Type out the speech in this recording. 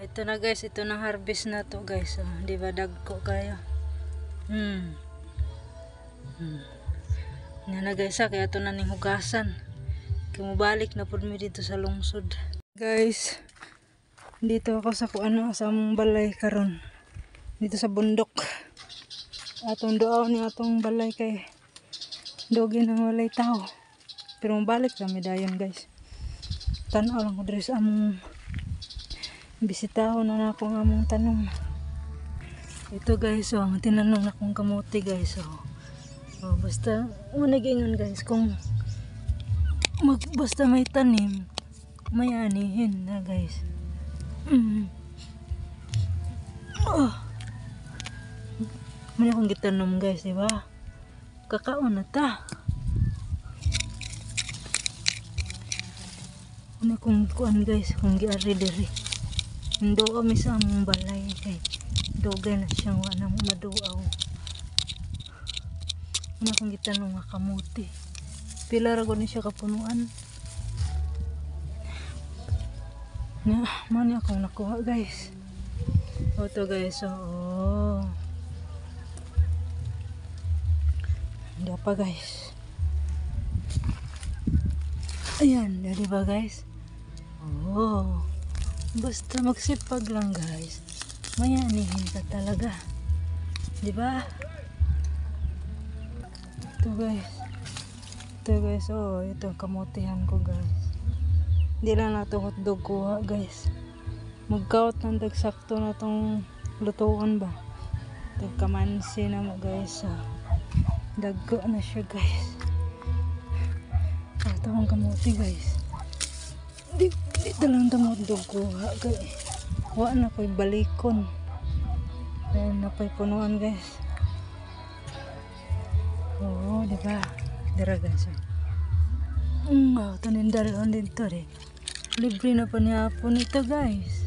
Ito na, guys, ito na harvest na to, guys. Oh, di ba dagko kayo? Yan na, guys, ha, kaya ito na ning hugasan. Kaya mubalik na pud mi dito sa lungsod. Guys, dito ako sa kuano, sa among balay karon. Dito sa bundok. Atong duaw ni atong balay kay dugay nang walay tao. Pero mubalik kami dayon, guys. Tan-aw lang ko diri sa among bisitahon na nako ang among tanom. Ito, guys, oh, ang tinanom na kong kamote, guys, oh. Oh, basta managingon, guys, kung basta may tanim, may anihin na, guys. Oh. Muna akong gitanom, guys, di ba? Kakaon na ta. Ano kung kuan, guys, kung giari diri. Indo kami sa among balay kay dugay na siyang wa na maduaw. Ano akong gitanom nga kamote. Pila ra gud ni siya kapunuan. Nga, mao ni akong nakuha, guys. O to, guys, oo. Hindi pa, guys. Ayan, di ba, guys? Oh. Basta magsipag lang, guys. Mayanihin ka talaga. Di ba? Ito, guys. Ito, guys, oh, ito ang kamotihan ko, guys. Hindi lang nato hotdog kuha, guys. Magkaot ng dagsakto na tong lutuan ba. Tagkamansi na mo, guys. Oh. Dagko na siya, guys. Ito ang kamote, guys. Di lang ito hotdog kuha guys. Wa na ko'y balikon. Ayan na ko'y punuan, guys. Oo, di ba? Dira, guys. Oh, tanin dalon dito rin. Libre na pa niya po nito, guys.